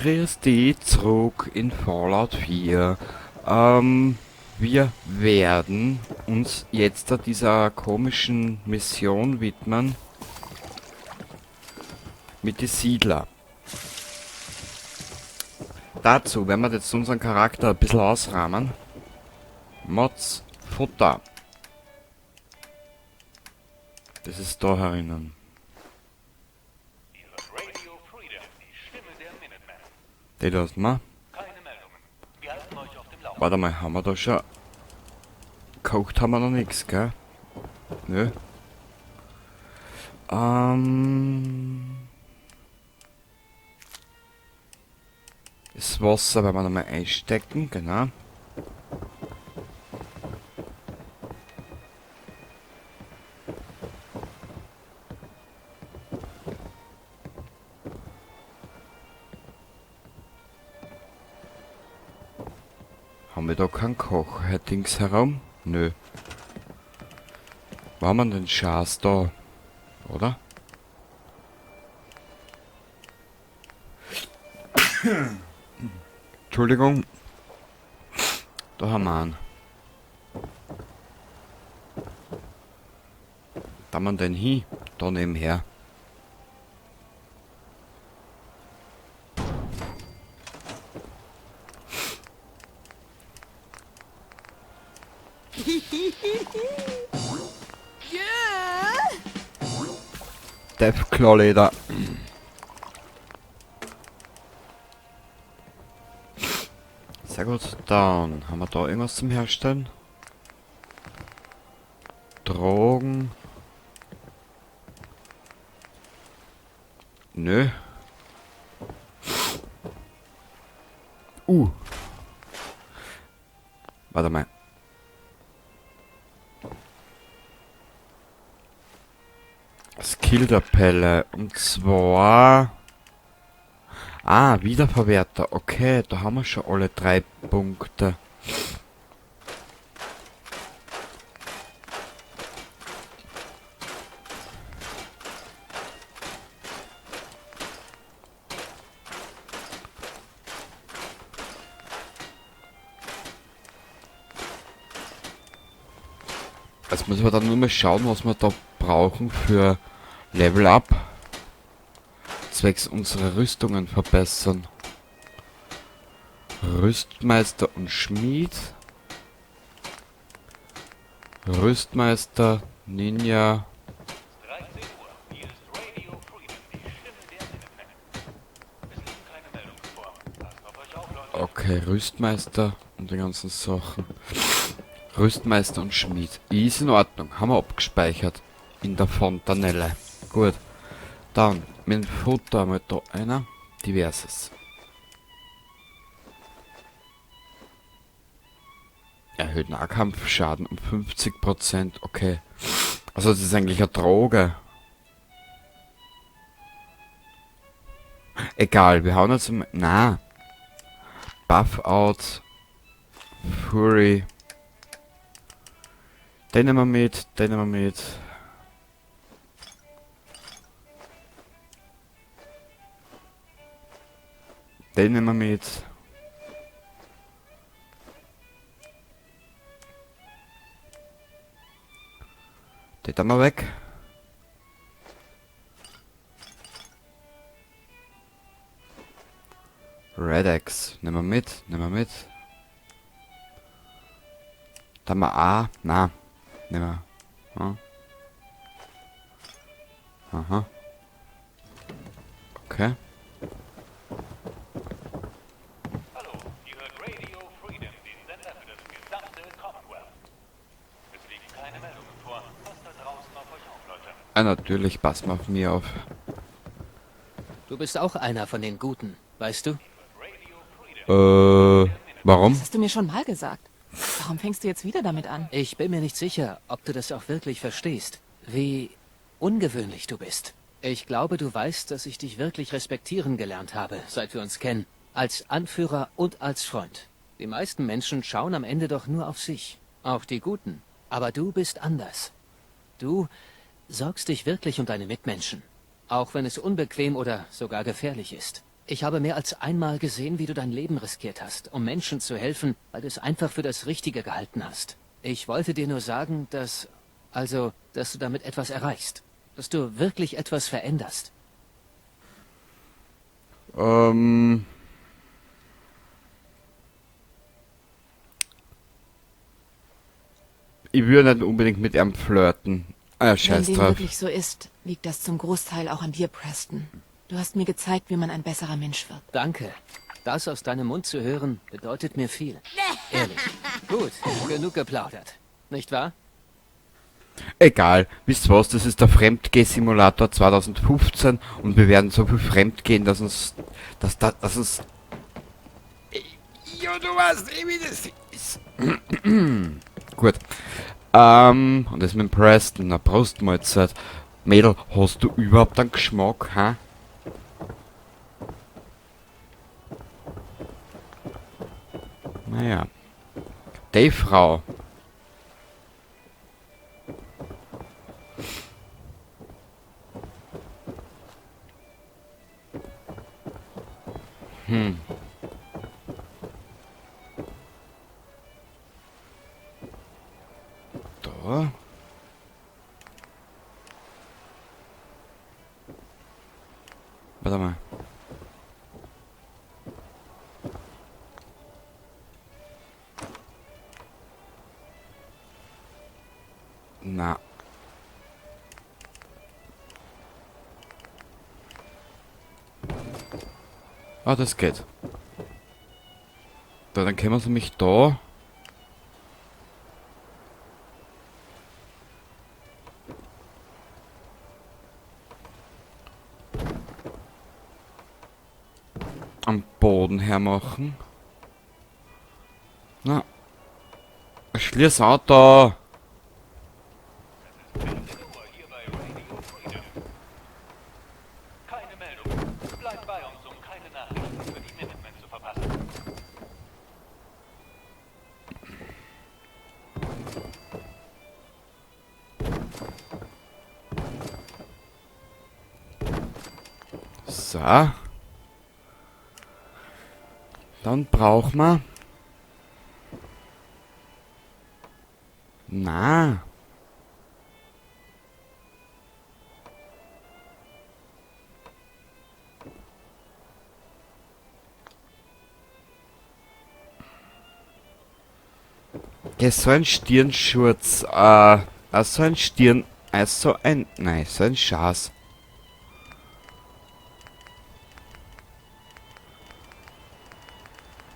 Grüß dich zurück in Fallout 4. Wir werden uns jetzt da dieser komischen Mission widmen mit den Siedler. Dazu werden wir jetzt unseren Charakter ein bisschen ausrahmen. Mods, Futter. Das ist da herinnen. Die lassen wir. Warte mal, haben wir da schon... Gekocht haben wir noch nichts, gell? Nö. Das Wasser werden wir nochmal einstecken, genau. Haben wir da keinen Koch, Herr Dings herum? Nö. Wo haben wir denn den Schaß da? Oder? Entschuldigung. Da haben wir einen. Da haben wir den hin. Da nebenher. Deathclaw-Leder. Sehr gut, dann haben wir da irgendwas zum Herstellen. Drogen. Nö. Warte mal. Skilltabelle. Und zwar... Ah, Wiederverwerter. Okay, da haben wir schon alle 3 Punkte. Jetzt müssen wir dann nur mal schauen, was wir da brauchen für Level Up. Zwecks unsere Rüstungen verbessern. Rüstmeister und Schmied. Rüstmeister, Ninja. Okay, Rüstmeister und die ganzen Sachen. Rüstmeister und Schmied. Ist in Ordnung. Haben wir abgespeichert. In der Fontanelle. Gut. Dann mit dem Futter haben wir da einer. Diverses. Erhöht Nahkampfschaden um 50%. Okay. Also das ist eigentlich eine Droge. Egal, wir hauen jetzt mal... Na. Buff out. Fury. Den nehmen wir mit, den nehmen wir mit. Den nehmen wir mit. Den haben wir weg. Red X. Nehmen wir mit, nehmen wir mit. Da haben wir A. Na. Nehmen wir. Ja. Aha. Okay. Hallo, hier hört Radio Freedom, den Sender für das gesamte Commonwealth. Es liegen keine Meldungen vor. Passt da draußen auf euch auf, Leute. Ah, natürlich, passt mal auf mir auf. Du bist auch einer von den Guten, weißt du? Warum? Das hast du mir schon mal gesagt. Warum fängst du jetzt wieder damit an? Ich bin mir nicht sicher, ob du das auch wirklich verstehst. Wie ungewöhnlich du bist. Ich glaube, du weißt, dass ich dich wirklich respektieren gelernt habe, seit wir uns kennen. Als Anführer und als Freund. Die meisten Menschen schauen am Ende doch nur auf sich. Auch die Guten. Aber du bist anders. Du sorgst dich wirklich um deine Mitmenschen. Auch wenn es unbequem oder sogar gefährlich ist. Ich habe mehr als einmal gesehen, wie du dein Leben riskiert hast, um Menschen zu helfen, weil du es einfach für das Richtige gehalten hast. Ich wollte dir nur sagen, dass du damit etwas erreichst. Dass du wirklich etwas veränderst. Ich würde nicht unbedingt mit ihm flirten. Ah, scheiß Wenn dem drauf. wirklich so ist, liegt das zum Großteil auch an dir, Preston. Du hast mir gezeigt, wie man ein besserer Mensch wird. Danke. Das aus deinem Mund zu hören, bedeutet mir viel. Ehrlich. Gut, genug geplaudert. Nicht wahr? Egal, wisst ihr was, das ist der Fremdgeh-Simulator 2015 und wir werden so viel fremdgehen, dass uns... dass uns... Ja, du weißt eh, wie das ist. Gut. Und das mit dem Preston, na Prost Mahlzeit. Mädel, hast du überhaupt einen Geschmack, hä? Naja. Die Frau. Da. Warte mal. Na. Ah, das geht. Da, dann können wir es nämlich da. Am Boden hermachen. Na. Schließ an da. Keine Meldung. Bleib bei uns, um keine Nachrichten über die Minutemen zu verpassen. So. Dann brauchen wir... Na. Ja, so ein Stirnschurz, so ein Stirn, so ein, nein, so ein Schaß.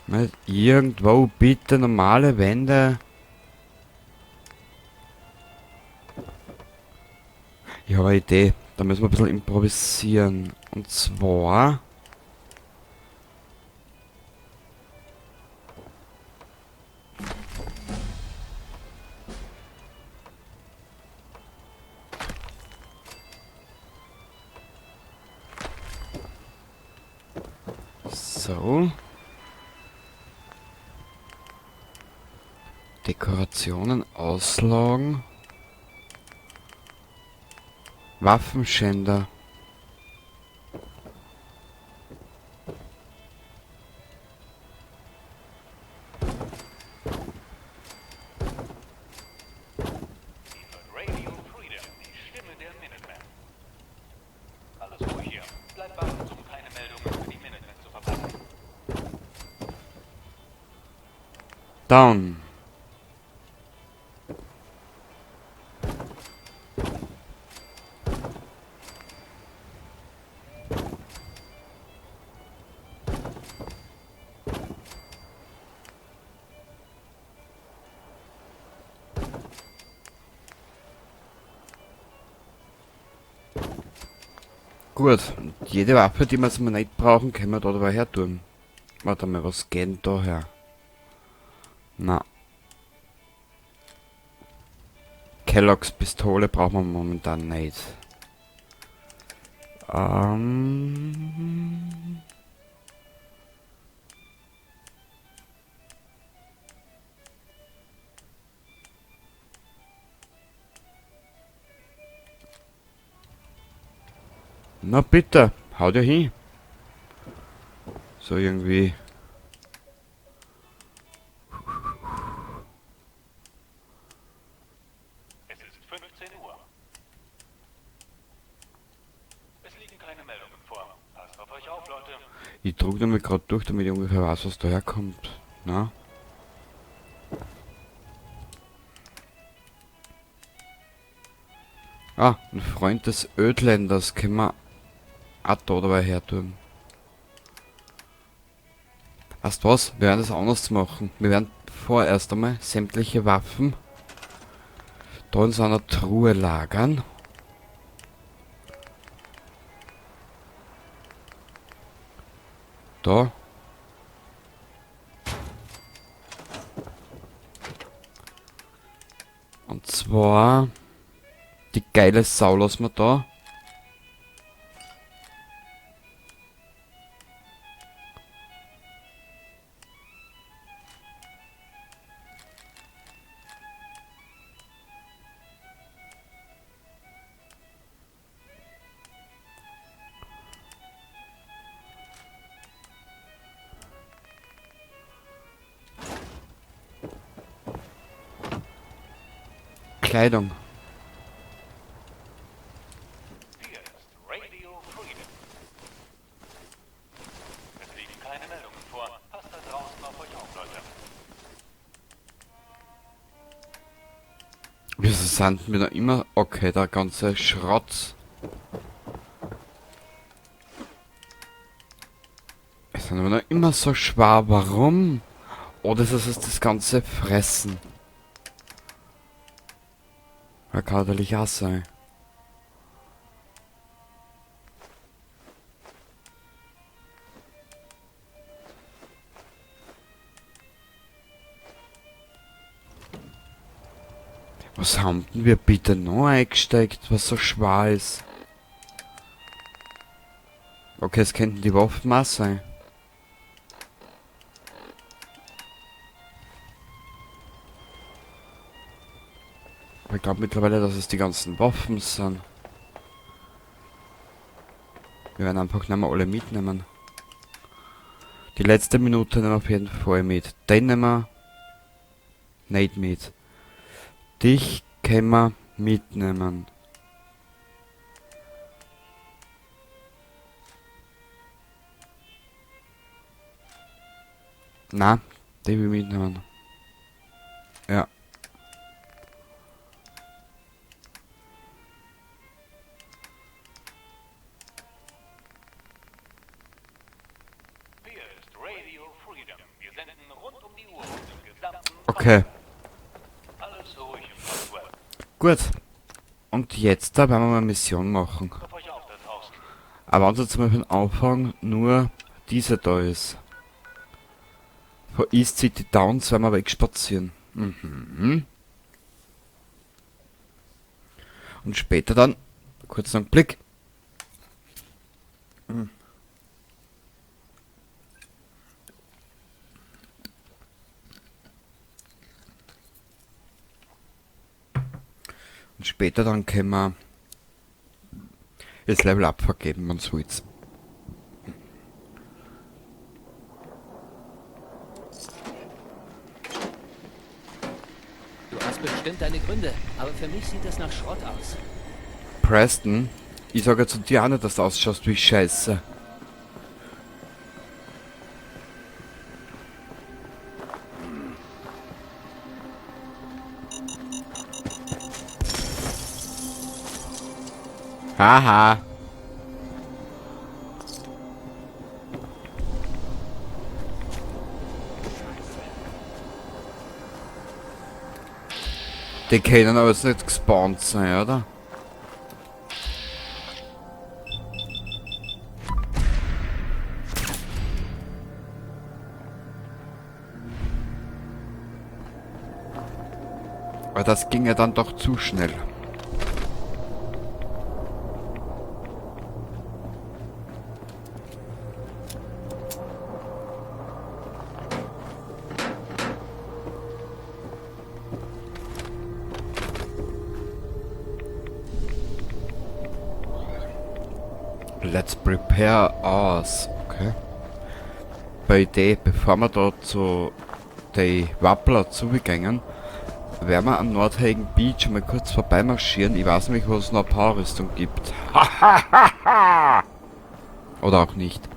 Nicht irgendwo bitte normale Wände. Ich habe eine Idee, da müssen wir ein bisschen improvisieren. Und zwar... So. Dekorationen ausloggen. Waffenschänder. Radio Freedom, die Stimme der Minutemen. Alles ruhig hier. Bleib bei uns, um keine Meldungen für die Minutemen zu verpassen. Down. Gut, jede Waffe, die wir jetzt mal nicht brauchen, können wir da dabei her tun. Warte mal, was geht denn da her? Na. Kellogg's Pistole brauchen wir momentan nicht. Na bitte, haut ja hin. So irgendwie. Es ist 15 Uhr. Es liegen keine Meldungen vor. Passt auf euch auf, Leute. Ich druck nämlich grad durch, damit ich ungefähr weiß, was daherkommt. Na? Ah, ein Freund des Ödländers können wir auch da dabei her tun. Weißt du was? Wir werden das anders machen. Wir werden vorerst einmal sämtliche Waffen da in so einer Truhe lagern. Da. Und zwar die geile Sau lassen wir da. Kleidung. Hier ist Radio Freedom. Es liegen keine Meldungen vor. Passt da draußen auf euch auf, Leute. Wieso sind wir da immer... Okay, der ganze Schrott. Es sind aber noch immer so schwer. Warum? Oder ist das das ganze Fressen? Ja, kann natürlich auch sein. Was haben denn wir bitte noch eingesteckt, was so schwer ist? Okay, es könnten die Waffen auch sein. Aber ich glaub mittlerweile, dass es die ganzen Waffen sind. Wir werden einfach nicht mehr alle mitnehmen. Die letzte Minute nehmen wir auf jeden Fall mit. Den nehmen wir nicht mit. Dich können wir mitnehmen. Na, den will ich mitnehmen. Ja. Hier ist Radio Freedom. Wir senden rund um die Uhr und im gesamten Okay. Alles ruhig im Commonwealth. Gut. Und jetzt, da werden wir mal eine Mission machen. Auf euch auf da draußen. Aber wenn jetzt mal für den Anfang nur diese da ist. Von East City Downs werden wir wegspazieren. Und später dann, kurz noch einen Blick. Und später dann können wir das Level Up vergeben, wenn du willst. Du hast bestimmt deine Gründe, aber für mich sieht das nach Schrott aus. Preston, ich sage zu dir auch nicht, dass du ausschaust wie Scheiße. Haha. Die können aber jetzt nicht gespawnt sein, oder? Aber das ging ja dann doch zu schnell. Let's prepare us. Okay. habe eine Idee, bevor wir da zu die Wappler zugängen, werden wir am Nordhagen Beach mal kurz vorbeimarschieren. Ich weiß nämlich, wo es noch eine Powerrüstung gibt. Oder auch nicht.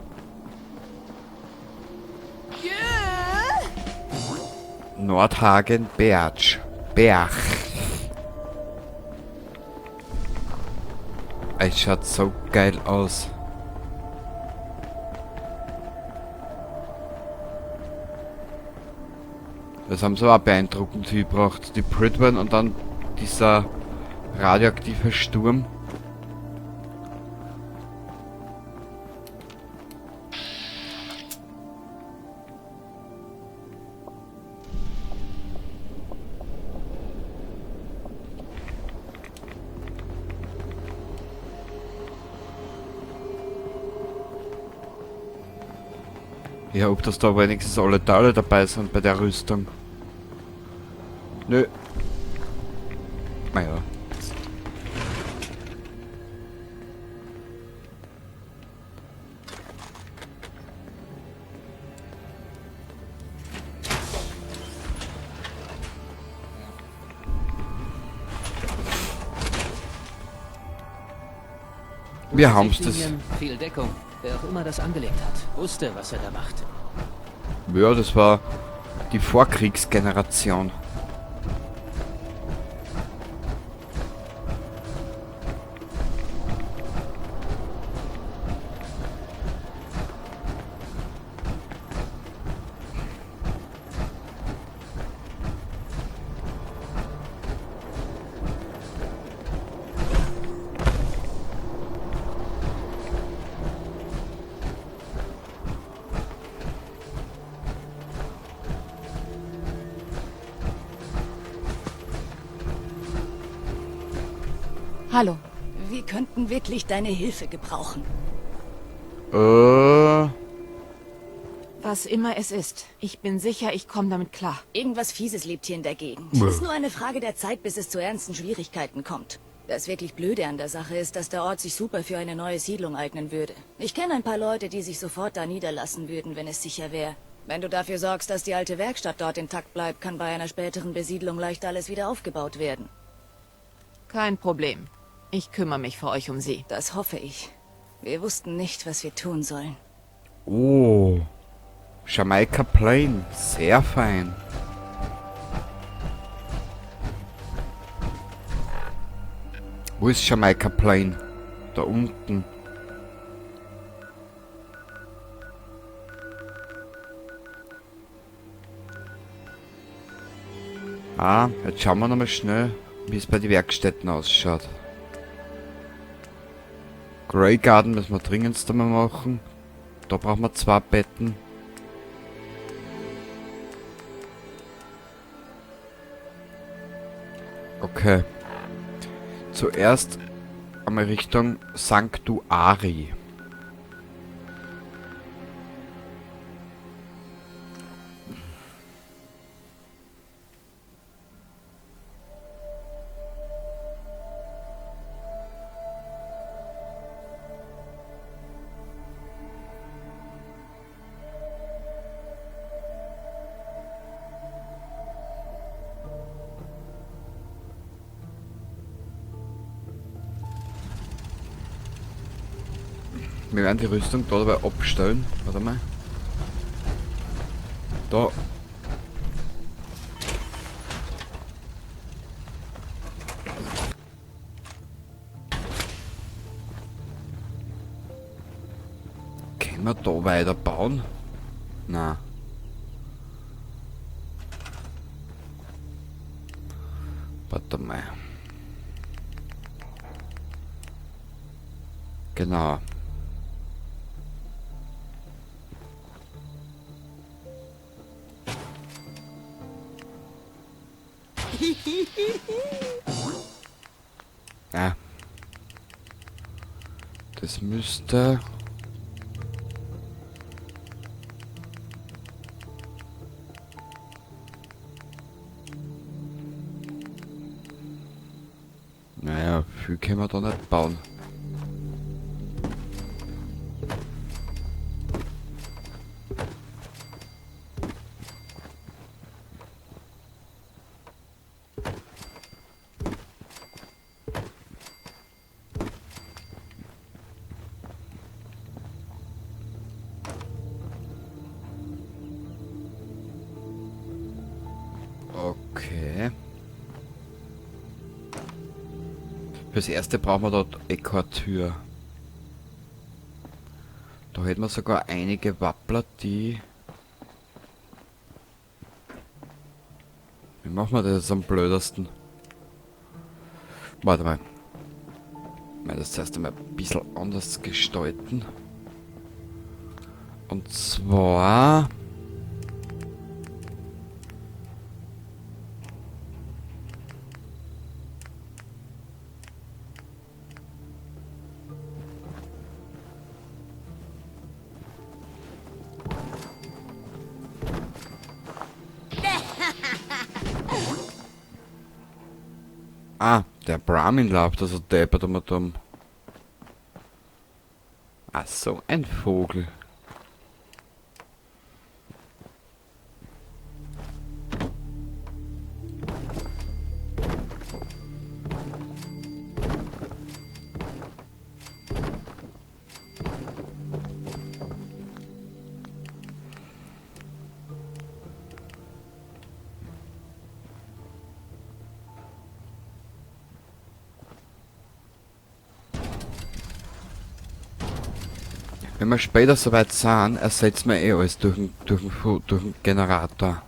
Nordhagen Berg. Berg. Es schaut so geil aus. Das haben sie auch beeindruckend gebracht. Die Pridwen und dann dieser radioaktive Sturm. Ja, ob das da wenigstens alle Teile dabei sind bei der Rüstung. Nö. Naja. Wir haben's das. Viel Deckung. Wer auch immer das angelegt hat, wusste, was er da macht. Ja, das war die Vorkriegsgeneration. Hallo. Wir könnten wirklich deine Hilfe gebrauchen. Was immer es ist. Ich bin sicher, ich komme damit klar. Irgendwas Fieses lebt hier in der Gegend. Es ist nur eine Frage der Zeit, bis es zu ernsten Schwierigkeiten kommt. Das wirklich Blöde an der Sache ist, dass der Ort sich super für eine neue Siedlung eignen würde. Ich kenne ein paar Leute, die sich sofort da niederlassen würden, wenn es sicher wäre. Wenn du dafür sorgst, dass die alte Werkstatt dort intakt bleibt, kann bei einer späteren Besiedlung leicht alles wieder aufgebaut werden. Kein Problem. Ich kümmere mich für euch um sie. Das hoffe ich. Wir wussten nicht, was wir tun sollen. Oh. Jamaica Plain. Sehr fein. Wo ist Jamaica Plain? Da unten. Ah, jetzt schauen wir nochmal schnell, wie es bei den Werkstätten ausschaut. Grey Garden müssen wir dringendst einmal machen. Da brauchen wir 2 Betten. Okay. Zuerst einmal Richtung Sanctuary. Wir werden die Rüstung da dabei abstellen. Warte mal. Da. Können wir da weiterbauen? Na. Warte mal. Genau. Ja. Das müsste... Naja, viel können wir da nicht bauen. Okay. Fürs erste brauchen wir dort eh keine Tür. Da hätten wir sogar einige Wappler, die... Wie machen wir das jetzt am blödesten? Warte mal. Ich meine, das zuerst einmal ein bisschen anders gestalten. Und zwar... Ah, der Brahmin läuft also deppert um und um. Ach so, ein Vogel. Wenn wir später soweit sind, ersetzen wir eh alles durch den Generator.